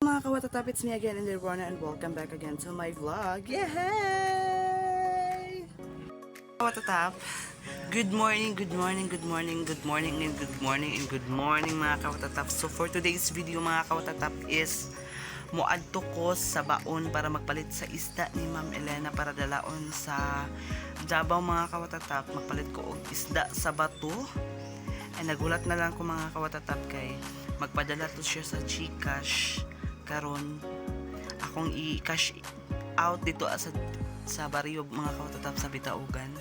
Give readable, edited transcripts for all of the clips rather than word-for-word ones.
Mga kawatatap, it's me again, Inday Rona, and welcome back again to my vlog. Yay! Kawatatap, good morning, good morning, good morning, good morning, and good morning, and good morning, mga kawatatap. So for today's video, mga kawatatap, is muadto ko sa baon para magpalit sa isda ni Ma'am Elena para dalaon sa Davao, mga kawatatap. Magpalit ko og isda sa bato. Ay, nagulat na lang ko, mga kawatatap, kay magpadala to siya sa GCash karon. Akong i-cash out dito sa baryo, mga kawatatap, sa Bitaugan.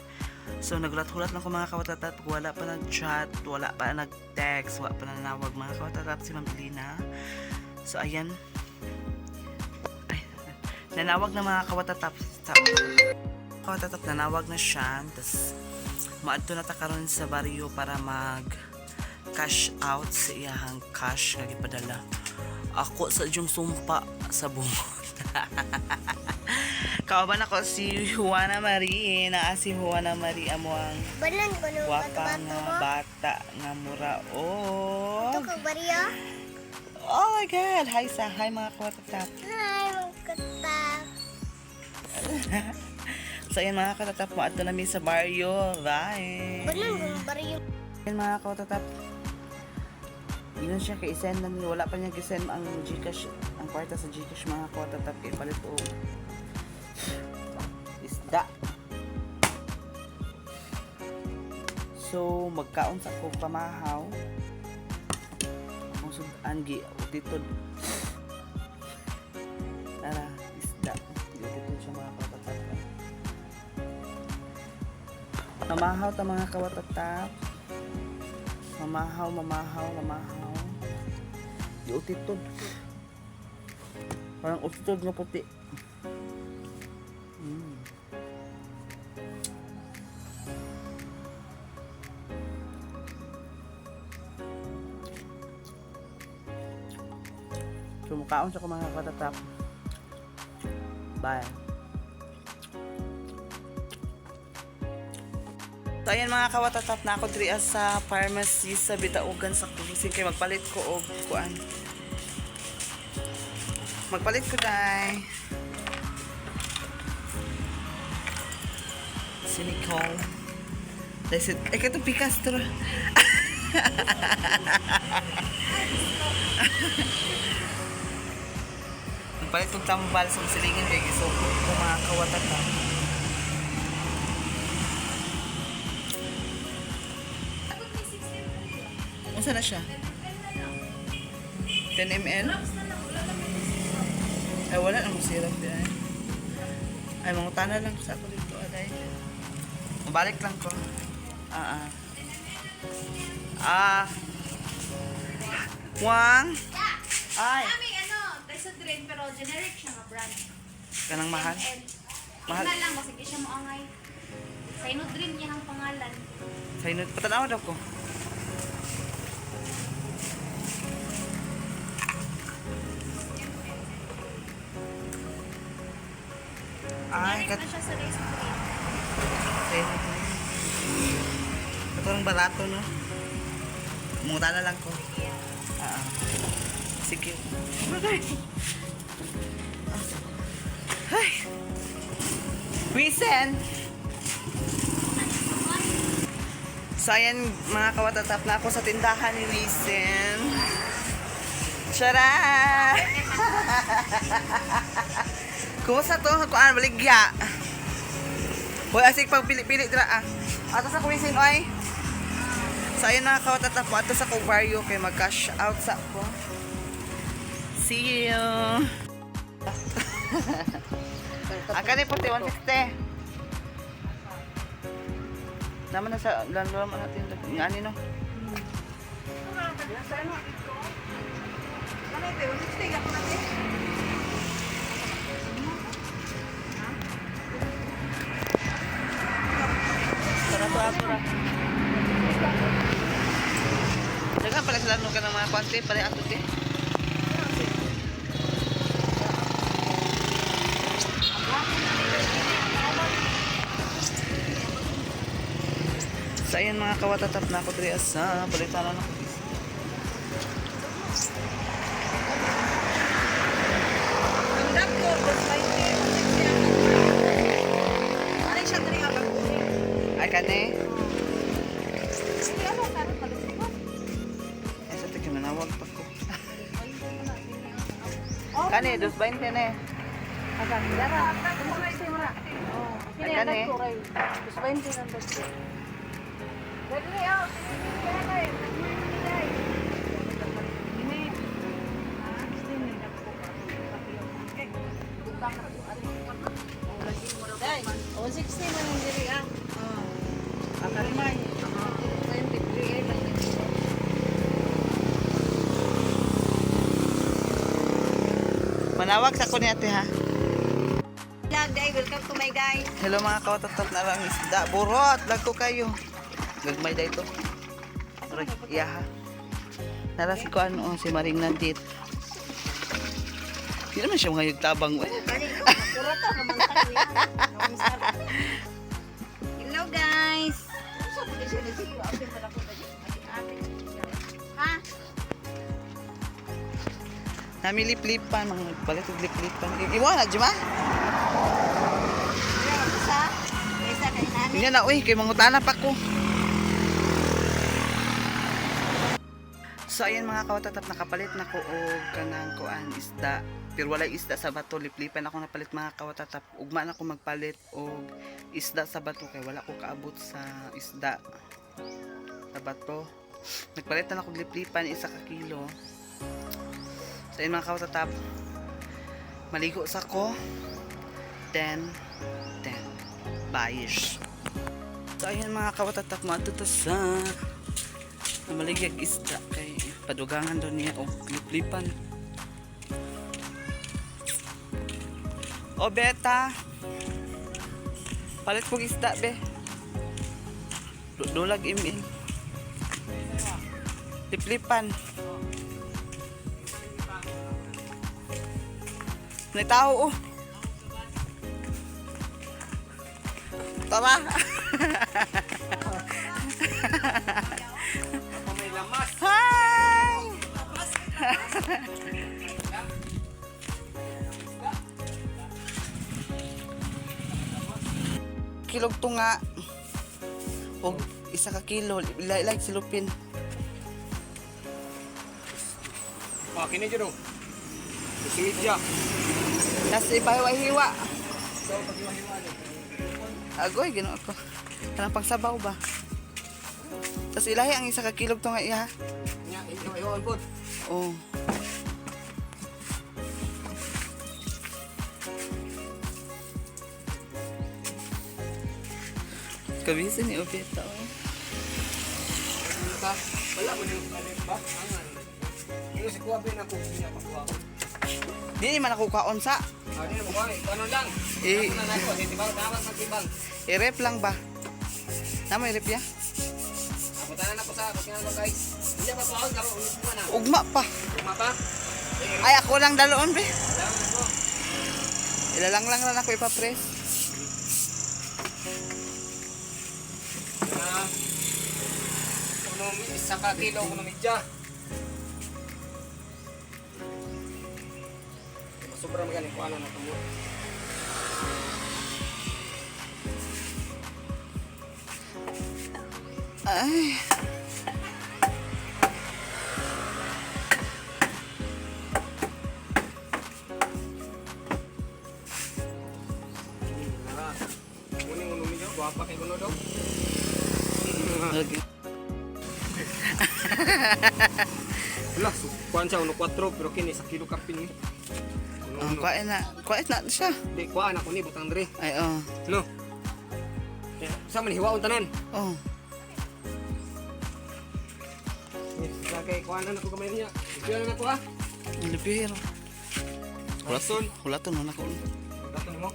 So nagulat-hulat lang ko, mga kawatatap, wala pa nag-chat, wala pa nag-text, wala pa nanawag, mga kawatatap, si Ma'am Elena. So ayan. Ay, nanawag na, mga kawatatap, sa kawatatap, nanawag na siya. Tapos maadto na ta karon sa baryo para mag cash out sa iyahang cash nga gipadala. Ako sa yung sumpa sa bungot. Kauban ako si Juana Marie. Naa si Juana Marie, amo ang Balan ko nung gwapa bato-bato nga mo. Bata nga mura Ito oh. ka barya. Oh my God! Hi sa hi, mga kawatatap. Hi, mga katak. So ayan, mga katatap, mo adto nami sa baryo. Bye! Balan ko nung baryo. Ayan, mga kawatatap. Yun siya kay isend na niya. Wala pa niya gisend ang GCash, ang kwarta sa GCash, mga kawatatap, kay palit og isda. So magkaon sa ko pamahaw. Akong sudan gi utitod. Tara, isda. Gi-utitod siya, mga kawatatap. Mamahaw ta, mga kawatatap. Mamahaw, mamahaw, mamahaw. Di utitod. Parang utitod nga puti. So, mukaon sa ko, mga katatap. Bye. So ayan, mga kawatatap, na ako diri sa pharmacy sa Bitaugan sa Cruising kay magpalit ko og kuan. Magpalit ko dai. Si Nicole. Dahil si, ay katong pikas to. Magpalit kong tambal sa silingin kay gisukot ko, mga kawatatap. Unsa na siya? 10 ml? Ay, wala namang syrup din ay. Ay, mangutana lang sa ako dito, aday. Mabalik lang ko. Ah, ah. Ah. Wang. Ay, Kami ano, Dexedrine pero generic siya nga brand. Kanang mahal. ML. Mahal. Mahal lang kasi di siya moangay. Sinodrin niya ang pangalan. Sa inot, patanaw daw ko. Ay, Generic kat na siya sa Dexedrine. Sa inot. Katong barato, no? Mura na lang ko. Ah, ah. Sige. Ay. Ay. Wisen! So ayan, mga kawatatap, na ako sa tindahan ni Wisen. Tara! Kumusta to? Kuan, baligya. Hoy, asik pag pili-pili dira ah. Ato sa Wisin, oy. So ayan, mga kawatatap po, ato sa ko baryo kay mag-cash out sa ko. See you. Ang kani puti 150. Naman na sa landlord man natin ng ani, no. Tara to ato ra. Daghan pala sila no kanang mga kwante pala ato te. So ayan, mga kawatatap, na ako diri sa palitan na ako. Kani. Hindi ano karon malusog. Ay, sa tigil manawag pa ko. Kani, 2.20 na eh. Agan, dara. 160 mo na. Oh, Ay, kani. 2.20 nang dagko. Dali ah, tinigil ay. Ini. Dai, 160 man ang diri ah. Oh. Akarimay. 23 ay man. Manawag sa ko ni ate ha. Vlog, day, welcome to my guys. Hello mga kawatatap na lang isda. Burot, lagko kayo. Gagmay da ito. Aray, iya ha. Nara si Kuan, oh, si Maring nandit. Di naman siya mga tabang. Eh. Kurata naman sa niya. Hello guys. Ha? Namiliplipan, mga nagpalit og liplipan. Iwa na, Juma? Isa? Isa kay nani. Hindi na, uy, kay mangutana pa ko. So ayan mga kawatatap, nakapalit na ko og kanang kuan isda. Pero walay isda sa bato, liplipan ako napalit mga kawatatap. Ugma na ko magpalit og isda sa bato kay wala ko kaabot sa isda sa bato. Nagpalit na ako og liplipan 1 ka kilo. So ayun mga kawatatap, maligo sa ko. Then, bye. So ayun mga kawatatap mo ato ta sa namaligya isda kay padugangan daw niya og liplipan. O beta. Palit kog isda be. Dulag imil. Liplipan. May tao oh. Tara. Hi! Kilog tunga. Og 1 ka kilo, like silupin. Pakin na dyan o. Susimidya. Tapos ipahiwa-hiwa. Agoy, ginoo ko. Kanang pagsabaw ba? Tapos ilahi ang 1 ka kilog tunga iha. Nya, iwan po. Oh. Kabisi ni Obeta, oh. Ba? Wala mo yung kalim ba? Angan. Yung si Kuya Ben ako, hindi niya pakuha ko. Di man ako kaon sa. Ah, di na mo kuha. Ikaw lang. Eh. Ako na nako. Tibang, tama sa tibang. I-rep lang ba? Tama i-rep ya? Ako tanan ako sa ako kinalo guys. Hindi pa kuha karo ulit mo na. Ugma pa. Ugma pa. Ay, ako lang daloon, be. Wala mo ko. Ilalang lang lang ako ipapress. Na. Kuno 1 ka kilo kuno medya. Sobra magaling ko ano na tumo. Ay. Nara. Kuning uno medyo, guwapa kay kuno do. Okay. Wala, so, kuan siya, 1.4, pero kini sa kilo kapin ni. Uno, Ang uno. kuwain na. Kuwain na siya. Di, kuan ako ni, butang dre. Ay, oh. No. Sa man, hiwaon tanan. Oh. Sa kay kuan na ako kamay niya. Kuan na ako ha. Ang lipiro. Hulaton. Hulaton na ako. Hulaton mo.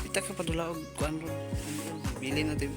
Ita ka padula og kuan ron. Bili na din.